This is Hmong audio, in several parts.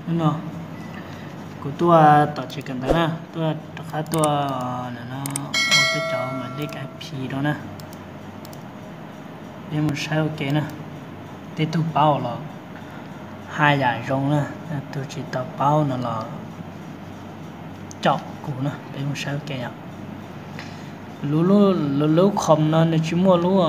Hnub no kuv tuaj tom tsev kawm ntawv na, tuaj rov qab tuaj ua peb cov mam lej I P rau na. Peb mus saib ua ke na. Tej tug paub los haj yam zoo na, tus tsis tau paub no los caum kuv na. Peb mus saib ua ke yom. Lub, lub, lub khoom no nws tsis muaj lub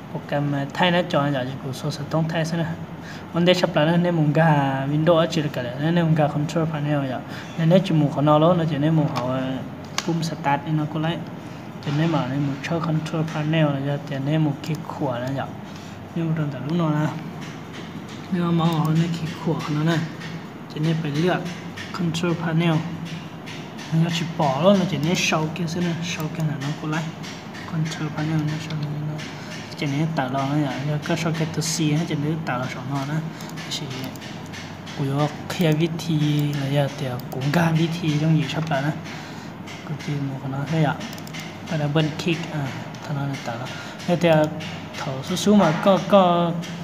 program thaij na, cov yom, ces kuv xuas xov tooj thaij xwb na. Ua ntej tshaj plaws na, nej mus nkag Windows dab tsi los kav liam, nej mus nkag Control Panel yom. Yog nej tsis mus qhov no lawm no ces nej mus hauv Boom Start li no kuj laib. Ces nej mam li mus tshawb Control Panel los yog tias nej mus khi khuam na yom. Nej mus rau ntawm lub no na, nej mouse hauv nej khi khuam qhov no na, ces nej pais lwaj Control Panel. Yog tsis pom lawm no ces nej sau kiag xwb na, sau kiag ntawm no kuj laib. Control Panel no, ces nws tawm los no yom. Yog koj sau kiag tus C ces nws tawm los saum no na. Tab sis kuv yuav qhia vib thi los yog tias kuv nkag vib thi yooj yim tshaj plaws na. Kuv cia mus qhov no thiab yom. Koj double click, thaum no nws tawm los. Yog tias thaum xub xub mas koj,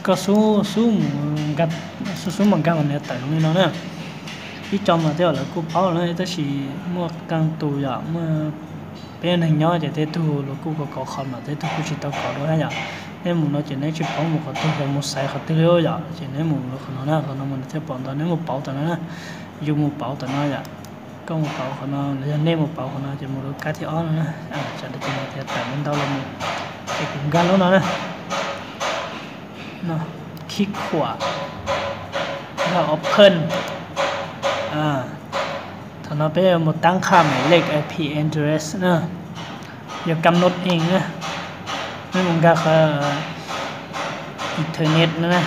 koj xub xub mus, xub xub mas nkag mas nws tawm zoo li no na. Ib co mas tej zaum lawv kuj paub lawm tab sis muaj qee tus yom, muaj peb neeg nyob ces tej tug los kuj kov kov qhov mas tej tug kuj tsis tau kov dua thiab yom. Nej mus no ces nej tsis paub mus qhov twg, yog mus xaiv qhov twg li yom, ces nej mus qhov no na, qhov no mas nws thiaj pom ntau. Nej mus pauv tom no na, yus mus pauv tom no yom. Koj mus pauv qhov no los yog nej mus pauv qhov no ces mus lub kab thib ob no na. Tsam no ces tias tawm ntau los mus, ces kuv nkag lub no na. Khi khuam, yog open. Thaum no peb yuav mus tab qha maiv lej I P address na, yog kam nod ees na. Nej mus nkag qhov internet no na.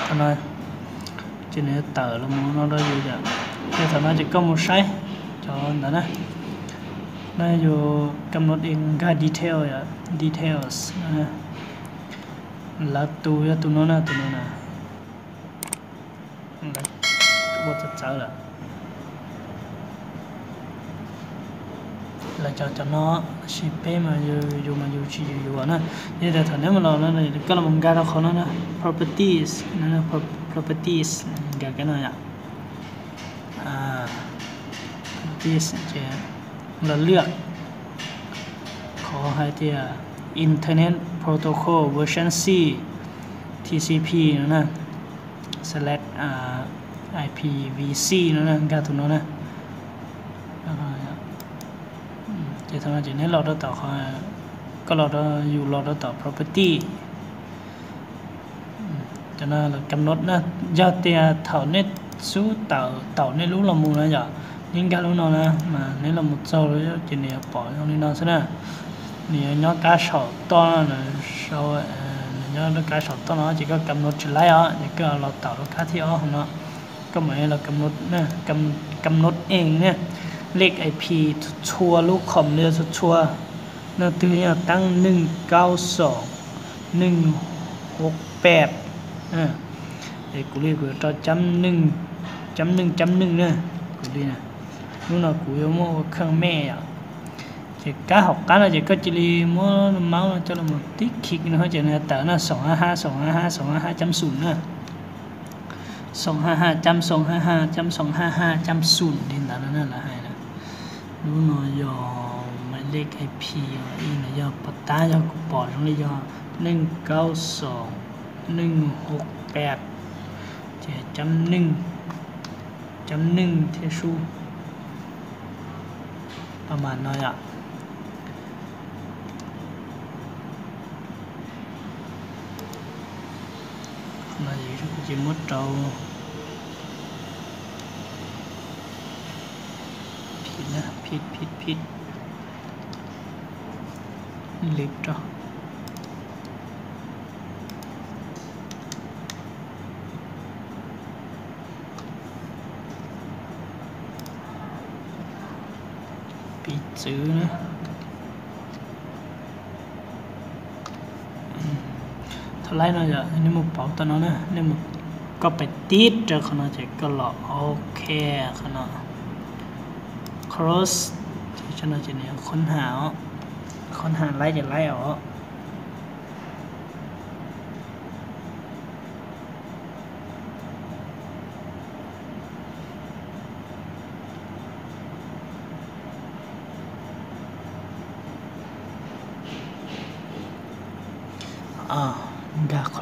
Thaum no ces nws tawm los mus no rau yus yom. Ces thaum no ces koj mus saib cov ntawd na. No yus kam nod ees, nkag detail yom, details. Lawv tus yog tus no na, tus no na. Lawv ua txawv txawv lawm. Lawv cov, cov no, tab sis peb mas yus mas yus tsis yus yuav na. Yog tias thaum neb mus los no, koj los nkag rau qhov no na, properties, properties, nkag kiag no yom. Properties ces los lwaj qhov hais tias Internet Protocol version C, T C P no na, select I P v C no na, nkag tus no na. Ces thaum no ces neb los rau tom, koj los rau, yus los rau tom property. Cov no los kam nod na, yog tias thaum nej xub tawm tau nej lub los mus na yom, neb nkag lub no na, mas neb los mus txog ces nws yuav pom zoo li no xwb na. Nws yuav nyob kab saum toj no, nws nyob kab saum toj no ces koj kam nod tsis laib os, ces koj los tawm rau kab thib ob hauv no. Koj mam los kam nod ees na, lej I P txhua txhua lub khoom li txhua txhua, no twg yog tab neej kaub xoom neej hauv pem. Es kuv li kuv yuav rau cab neej cab neej na, kuv li na. Lub no kuv yuav muab ua kheej mej yom. Ces kab hauv qab no ces koj cia li muab maub no coj los tib khi no ces nws tawm na, xoom ha ha, xoom ha ha, xoom ha ha cab xum na. Xoom ha ha cab xoom ha ha cab xoom ha ha cab xum li ntawd no na, lawv hais na. Lub no yog maiv lej I P, ib no yog pov tab yog kuv pom zoo li yog neej kaub xoom neej hauv pem, ces cab neej, cab neej thiab sub, pab mas no yom. Ces muab rau phim, phim, phim, phim, lib rau. Piv txwv na. Thaum laib no yog nej mus pauv tau no na, nej mus, koj pais tib rau qhov no ces koj los ok qhov no. Close, ces no ces nws khoob ha os, khoob ha laib ces laib os.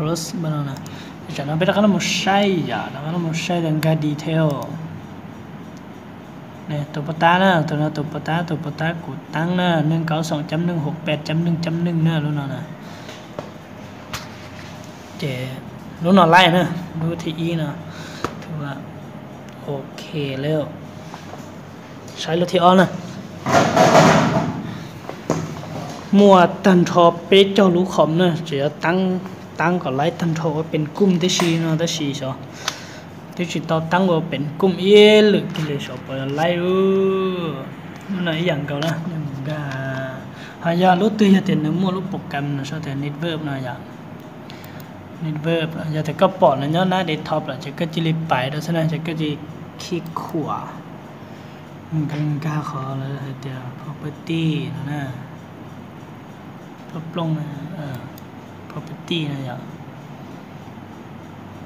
Browse no na. Tam no peb rov qab los saib yom, rov qab los saib tias nkag detail. Tus pov tab na, tus no tus pov tab, tus pov tab kuv tab na, neeg kaub xoom cam neeg hauv pem cam neeg cam neeg na, lub no na. Ces lub no laij na, lub thib ib no. Ok li. Saib lub thib ob na. Muaj tag nrho peb caug lub khoom na, tseem yuav taab kom laib tag nrho ua pes kuj tib si no tab sis xyov twb tsis tau taab ua pes kuj ib lwm kiag li, xyov puas yuav laib. Lub no ib yam nkaus na, nkag. Ho yog lub twg yog tias nws muaj lub program no sau tias network no yom. Network, yog tias koj pom nws nyob nab desktop lawm ces koj cia li pais rau xwb na, ces koj cia li khij khuam. Nkag, nkag qhov lawv hais tias property no na. Plooj plooj, property no yom.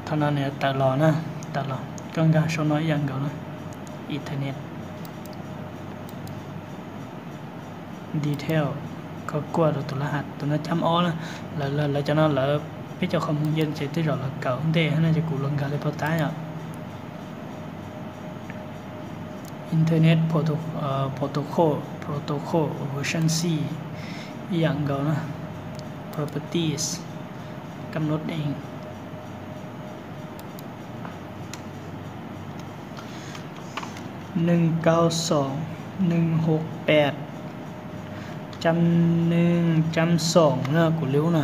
Thaum no nws tawm los na, tawm los, koj nkag saum no ib yam nkaus na. Internet detail, koj kuaj rau tus lab has, tus no cam ob na. Lawv, lawv cov no lawv peb cov khoom mus yeej ces tej zaum lawv kawm ntej na, ces kuv los nkag li pov tab yom. Internet protocol, protocol version C, ib yam nkaus na. Properties, kab nod ees, neeg kaub xoom, neeg hauv pem, cam neeg cam xoom na, kuv li ub na.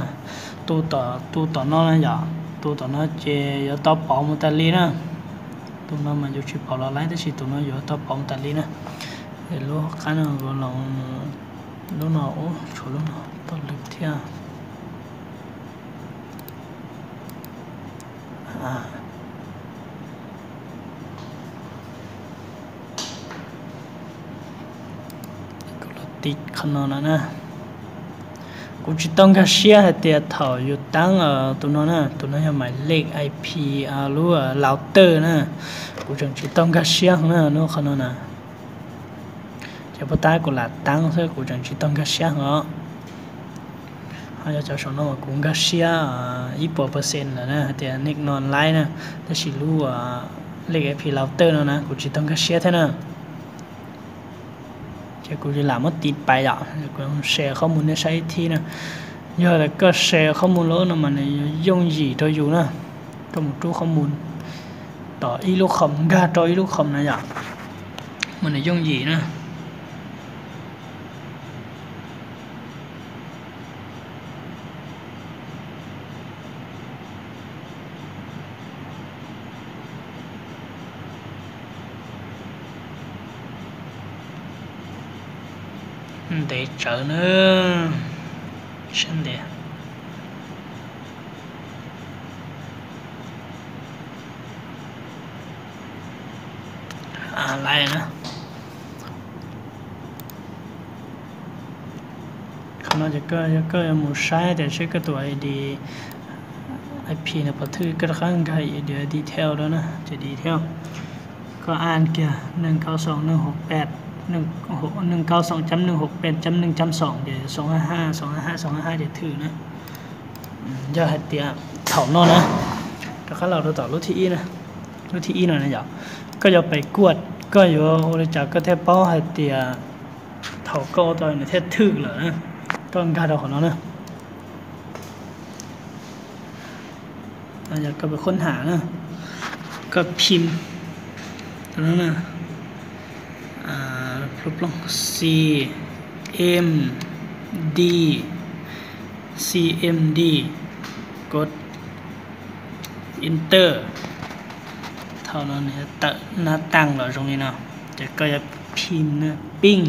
Tu tom, tu tom no na yom, tu tom no ces yuav tau pauv mus tas li na. Tus no mas yus tsis pauv los laib tab sis tus no yuav tau pauv mus tas li na. Es lub qab no los, lub no, ub, tshuav lub no tau lwm thiab. Kuv los tiv qhov no no na. Kuv tsis tau nkag siab hais tias thaum yus taab tus no na, tus no yog mais lej I P lub router na, kuv tseem tsis tau nkag siab heev na lub qhov no na. Ces puag ta kuv lam taab xwb kuv tseem tsis tau nkag siab heev os. Ho yog cov saum no mas kuv nkag siab ib puas percent lawm na, hais tias nik no laib na, tab sis lub lej I P router no na kuv tsis tau nkag siab thiab na. Ces kuv lam muab tiv pais yom, kuv share qhob mus nej saib ib thib na. Yog koj share qhob mus lawm no mas nws yooj yim rau yus na. Koj mus rub qhob mus tom ib lub khoom nkag rau ib lub khoom na yom, mas nws yooj yim na. Ntev tsawv na, siab ntev. Laiv na. Qhov no ces koj, yog koj yuav mus saib tias seb koj tus I D I P no puas thwj, koj rov qab nkag detail rau na, ces detail. Koj add kiag neeg kaub xoom neeg hauv pem, neeg kaub xoom cam neeg hauv pem cam neeg cam xoom ces xoom hab hab xoom hab hab xoom hab hab ces thwj na. Yog hais tias thaum no na, rov qab los rau tom lub thib ib na, lub thib ib no na yom, koj yuav pais kuaj, koj yuav ua li cas koj thiaj paub hais tias thaum koj ua tau nws thiaj thwj lawm na. Koj nkag rau qhov no na. Yog koj pais qhuab ham na, koj phim no na, plooj plooj C M D, C M D, kod enter. Thaum no nws tawm nab taag los zoo li no, ces koj yuav phim na, ping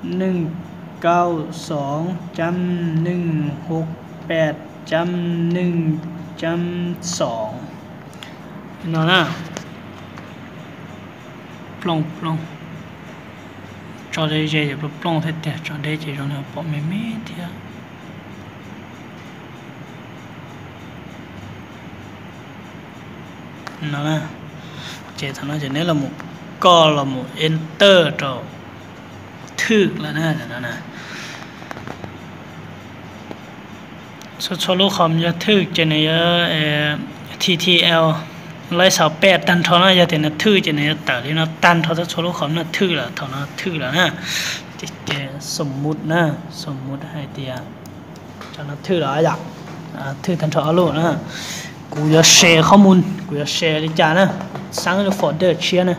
neeg kaub xoom cam neeg hauv pem cam neeg cam xoom no na. Plooj plooj, tso ze ze ces plooj plooj thiab tiag, tso deb ces zoo li pom me me thiab. No na, ces thaum no ces neb los mus, koj los mus enter rau thwj lawm na. Txhua txhua lub qhov yog thwj ces nws yuav T T L laib xaus peb tag nrho na, yog tias nws thwj ces nws yuav tawm li no tag nrho txhua txhua lub qhov no thwj lawm, thaum no thwj lawm na. Ces xom mut na, xom mut hais tias cov no thwj lawm yom, thwj tag nrho ob lub na. Kuv yuav share qhov mus, kuv yuav share li cas na, xab lub folder tshiab na.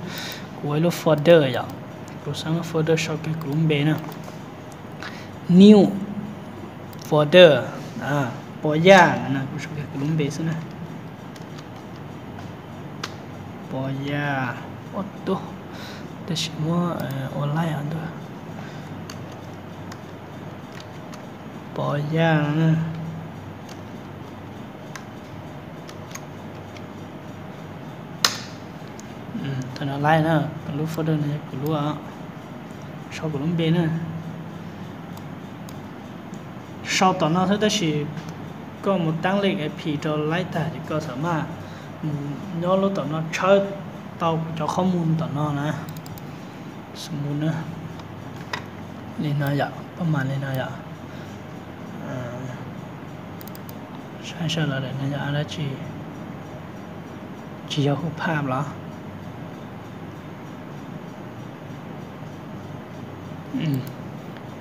Kuv ua ib lub folder yom, kuv xab lub folder sau kiag kuv lub npe na. New folder, Pov Yaj, kuv sau kiag kuv lub npe xwb na. Pov Yaj, tab sis muab ua laib ntua. Pov Yaj no na. Thaum no laib na, lub folder no yog kuv lub, sau kuv lub npe na. Sau tom no xwb tab sis koj mus tab lej I P rau laib tag ces koj xam maj mus nyob lub tom no tshawb tau kuv cov qhob mus tom no na. Xom mut na, li no yom, pab mas li no yom. Saib saib los daim no yog dab tsi, tsis yog hu phaj los?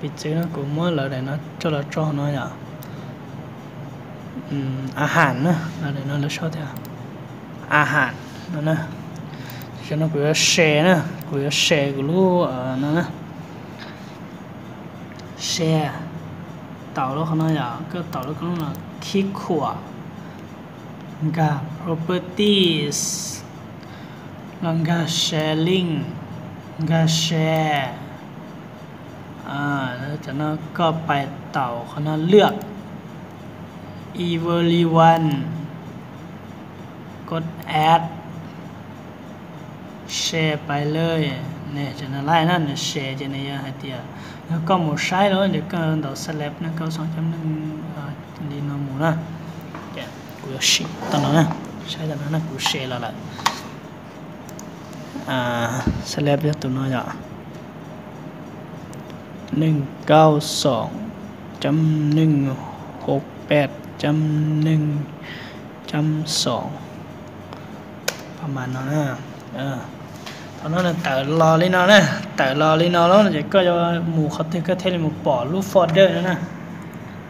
Piv txwv no kuv muab lawv daim no coj los tso no yom. A ham na, lawv daim no lawv sau tias a ham no na. Tam sim no kuv yuav share na, kuv yuav share kuv lub no na. Share, taus lub qhov no yom, koj taus lub qhov no, khib khuam, nkag properties, los nkag sharing, nkag share. Cov no koj pais taus qhov no lwaj, everyone, koj add, share pais lawm. Cov no laib na, nws share ces nws yog hais tias yog koj mus saib lawm ces koj ntaus celeb na, koj xoo cov neeg li no mus na. Kuv yuav sim tau no na, saib tau no na, kuv share los lawm. Celeb yog tus no yom, neeg kaub xoom cov neeg hauv peb cov neeg cov xoom pab mas no na. Thaum no nws tawm los li no na, tawm los li no lawm ces koj yuav mus qhov twg koj thiaj li mus pom lub folder no na.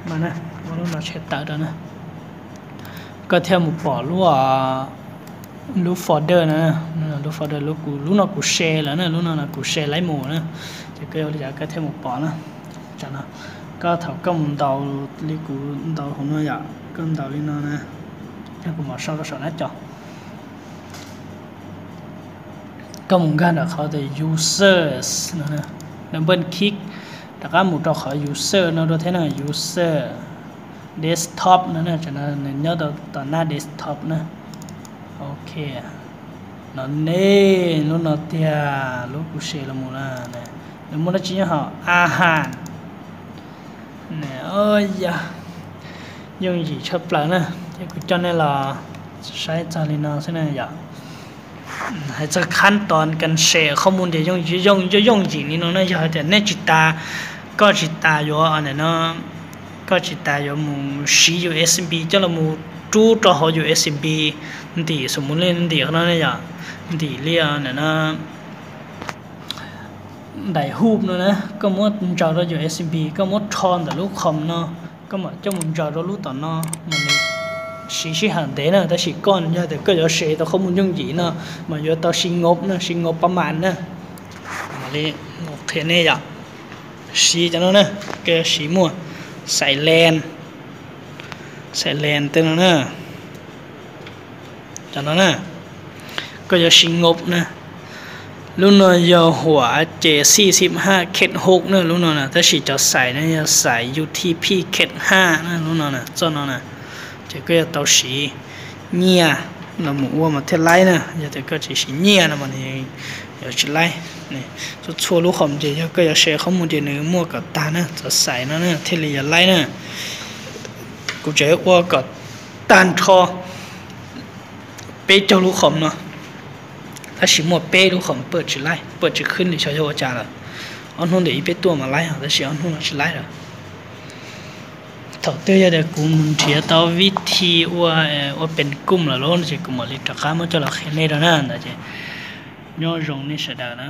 Mas na, ua lub no tshem tawm rau na. Koj thiaj mus pom lub, lub folder na, lub folder, lub no kuv share lawm na, lub no kuv share laib mus na. Ces koj yuav li cas koj thiaj mus pom na. Tam no koj thaum koj mus ntaus li kuv ntaus hauv no yom, koj ntaus li no na, yog kuv mam sau rau saum nab cov. Koj mus nkag ntawm qhov tias users no, double click rov qab mus rau qhov user no dua thiab na, user desktop no na, nws nyob rau tom nab desktop na. Ok, no ne, lub no tiag, lub kuv share los mus na. Nws muaj dab tsi nyob hauv? A ham. Yog, yooj yim tshaj plaws na. Ces kuv coj nej los saib txog li no xwb na yom. Hais txog khab toos kas share qhov mus ces yooj yooj yooj yim li no na, yog hais tias nej tsis tas, koj tsis tas yuav ntawm no, koj tsis tas yuav mus siv U S B coj los mus rub rau hauv U S B ntim, xws mus li ntim qhov no ne yom, ntim li ntawm no, daim hub no na, koj muab ntsaws rau U S B, koj muab rho ntawm lub com no, koj mam coj mus ntsaws rau lub tom no, mas nws siv sij hawm ntev na, tab sis koj yog tias koj yuav share tau qhov mus yooj yim no, mas yuav tau siv ngob na, siv ngob pab mas na. Mam li qhia nej yom, siv cov no na, koj yuav siv muaj xais len, xais len tej no na. Cov no na, koj yuav siv ngob na. Lub no yog huam ces xij xib haj khet hub na lub no na, tab sis cov xais no yog xais U T P khet haj na lub no na, txoj no na. Ces koj yuav tau siv nyiaj los mus ua mas thiaj laib na, yog tias koj tsis siv nyiaj no mas nws yuav tsis laib. Txhua txhua lub qhov ces yog koj yuav share qhov mus ces nws muaj kom tag na, cov xais no na thiaj li yuav laib na. Kuv tseem ua kom tag nrho peb caug lub qhov no, tab sis muaj peb lub qhov pawj tsis laib, pawj tsis khwb li xyov yog ua cas lawm. Ob hnub ntawm ib peb tuaj mas laib, tab sis ob hnub no tsis laib lawm. Thaum twg yog tias kuv mus nrhiav tau vib thi ua, ua pes kuj lawm lauj no ces kuv mam li rov qab muab coj los qhia nej rau na. Ntawd ces nyob zoo nej sawv daws na.